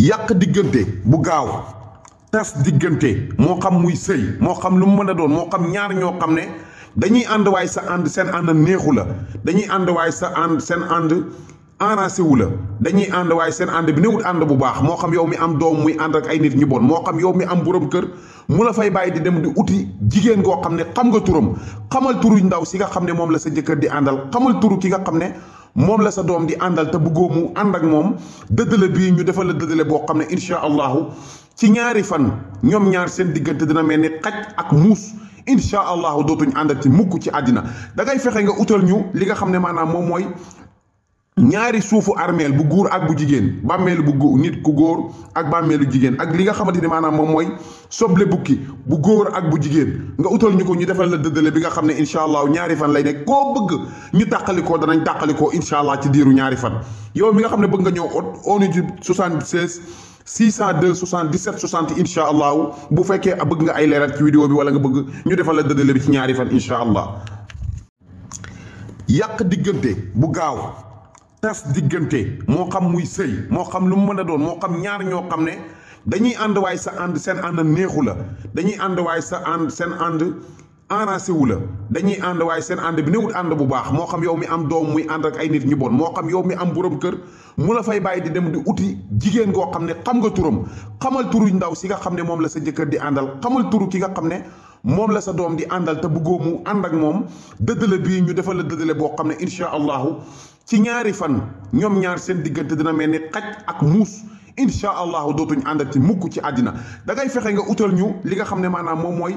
yàq diggante bu gaaw tas diggante moo xam muy sëy moo xam lu mu mën a doon moo xam ñaar ñoo xam ne dañuy ànd waaye sa ànd seen ànd neexu la dañuy ànd waaye sa ànd seen ànd arrangé wu la dañuy ànd waaye seen ànd bi newut ànd bu baax moo xam yow mi am doom muy ànd ak ay nit ñu bon moo xam yow mi am borom kër mu la fay bàyyi di dem di uti jigéen goo xam ne xam nga turam xamal turu ndaw si nga xam ne moom la sa jëkkër di àndal xamal turu ki nga xam ne moom la sa doom di àndal te bëggoo mu ànd ak moom dëddale bii ñu defal la dëddale boo xam ne incha allahu ci ñaari fan ñoom ñaar seen diggante dina mel ni xaj ak muus incha allahu dootuñ àndati mukk ci àddina da ngay fexe nga utal ñu li nga xam ne maanaam moom mooy ñaari suufu armeel bu góor ak bu jigéen bàmmeelu bu nit ku góor ak bàmmeelu jigéen ak li nga xamante ni maanaam moom mooy soble bukki bu góor ak bu jigéen nga utal ñu ko ñu defal la dëddale bi nga xam ne incha allah ñaari fan lay nekk koo bëgg ñu tàqalikoo danañ tàqalikoo incha allah ci diiru ñaari fan yow mi nga xam ne bëgg nga ñëw on ci 76 602 77 60 incha allah bu fekkee bëgg nga ay leeral ci vidéo bi wala nga bëgg ñu defal la dëddale bi ci ñaari fan incha allah yàq diggante bu gaaw tas diggante moo xam muy sëy moo xam lu mu mën a doon moo xam ñaar ñoo xam ne dañuy ànd waaye sa ànd seen ànd neexu la dañuy ànd waaye sa ànd seen ànd arrangé wu la dañuy ànd waaye seen ànd bi newut ànd bu baax moo xam yow mi am doom muy ànd ak ay nit ñu bon moo xam yow mi am borom kër mu la fay bàyyi di dem di uti jigéen goo xam ne xam nga turam xamal turu ndaw si nga xam ne moom la sa jëkkër di àndal xamal turu ki nga xam ne moom la sa doom di àndal te bëggoo mu ànd ak moom dëddale bii ñu defal la dëddale boo xam ne incha allahu ci ñaari fan ñoom ñaar seen diggante dina mel ni xaj ak muus incha allahu dootuñ àndati mukk ci àddina da ngay fexe nga utal ñu li nga xam ne maanaam moom mooy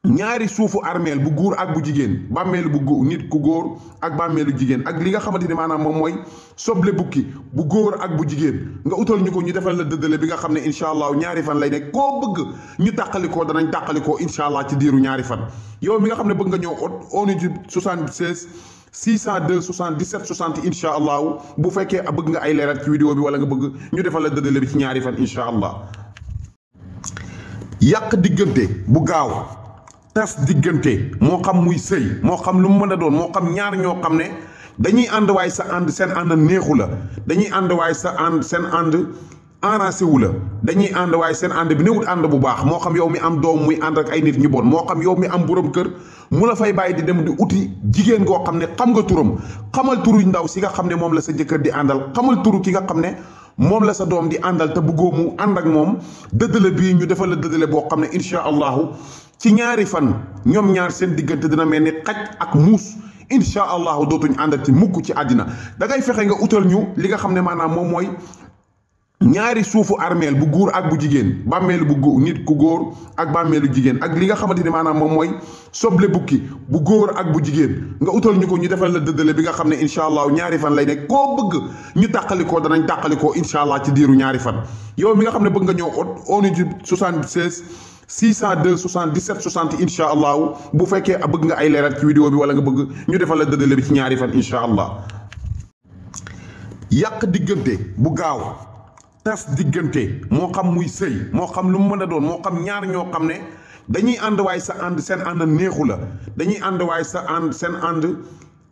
ñaari suufu armeel bu góor ak bu jigéen bàmmeelu bu nit ku góor ak bàmmeelu jigéen ak li nga xamante ni maanaam moom mooy soble bukki bu góor ak bu jigéen nga utal ñu ko ñu defal la dëddale bi nga xam ne incha allah ñaari fan lay nekk koo bëgg ñu tàqalikoo danañ tàqalikoo incha allah ci diiru ñaari fan yow mi nga xam ne bëgg nga ñëw on ci 76 602 77 60 incha allah bu fekkee bëgg nga ay leeral ci vidéo bi wala nga bëgg ñu defal la dëddale bi ci ñaari fan incha allah yàq diggante bu gaaw tas diggante moo xam muy sëy moo xam lu mu mën a doon moo xam ñaar ñoo xam ne dañuy ànd waaye sa ànd seen ànd neexu la dañuy ànd waaye sa ànd seen ànd arrangé wu la dañuy ànd waaye seen ànd bi newut ànd bu baax moo xam yow mi am doom muy ànd ak ay nit ñu bon moo xam yow mi am borom kër mu la fay bàyyi di dem di uti jigéen goo xam ne xam nga turam xamal turu ndaw si nga xam ne moom la sa jëkkër di àndal xamal turu ki nga xam ne moom la sa doom di àndal te bëggoo mu ànd ak moom dëddale bii ñu defal la dëddale boo xam ne incha allahu ci ñaari fan ñoom ñaar seen diggante dina mel ni xaj ak muus incha allahu dootuñ àndati mukk ci àddina da ngay fexe nga utal ñu li nga xam ne maanaam moom mooy ñaari suufu armeel bu góor ak bu jigéen bàmmeelu bu nit ku góor ak bàmmeelu jigéen ak li nga xamante ni maanaam moom mooy soble bukki bu góor ak bu jigéen nga utal ñu ko ñu defal la dëddale bi nga xam ne incha allah ñaari fan lay nekk koo bëgg ñu tàqalikoo danañ tàqalikoo incha allah ci diiru ñaari fan yow mi nga xam ne bëgg nga ñëw on ci 76 602 77 60 incha allah bu fekkee bëgg nga ay leeral ci vidéo bi wala nga bëgg ñu defal la dëddale bi ci ñaari fan incha allah yàq diggante bu gaaw tas diggante moo xam muy sëy moo xam lu mu mën a doon moo xam ñaar ñoo xam ne dañuy ànd waaye sa ànd seen ànd neexu la dañuy ànd waaye sa ànd seen ànd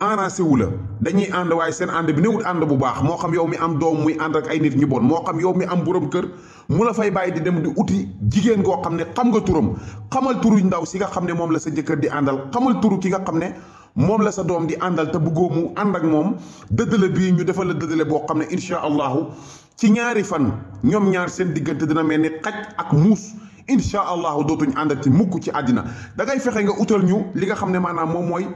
arrangé wu la dañuy ànd waaye seen ànd bi newut ànd bu baax moo xam yow mi am doom muy ànd ak ay nit ñu bon moo xam yow mi am borom kër mu la fay bàyyi di dem di uti jigéen goo xam ne xam nga turam xamal turu ndaw si nga xam ne moom la sa jëkkër di àndal xamal turu ki nga xam ne moom la sa doom di àndal te bëggoo mu ànd ak moom dëddale bii ñu defal la dëddale boo xam ne incha allahu ci ñaari fan ñoom ñaar seen diggante dina mel ni xaj ak muus incha allahu dootuñ àndati mukk ci àddina da ngay fexe nga utal ñu li nga xam ne maanaam moom mooy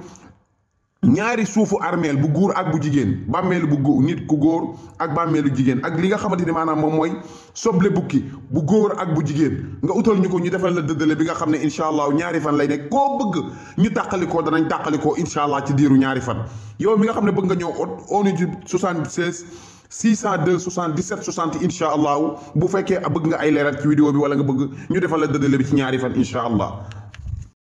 ñaari suufu armeel bu góor ak bu jigéen bàmmeelu bu nit ku góor ak bàmmeelu jigéen ak li nga xamante ni maanaam moom mooy soble bukki bu góor ak bu jigéen nga utal ñu ko ñu defal la dëddale bi nga xam ne incha allah ñaari fan lay nekk koo bëgg ñu tàqalikoo danañ tàqalikoo incha allah ci diiru ñaari fan yow mi nga xam ne bëgg nga ñëw on ci 76 602 77 60 incha allah bu fekkee bëgg nga ay leeral ci vidéo bi wala nga bëgg ñu defal la dëddale bi ci ñaari fan incha allah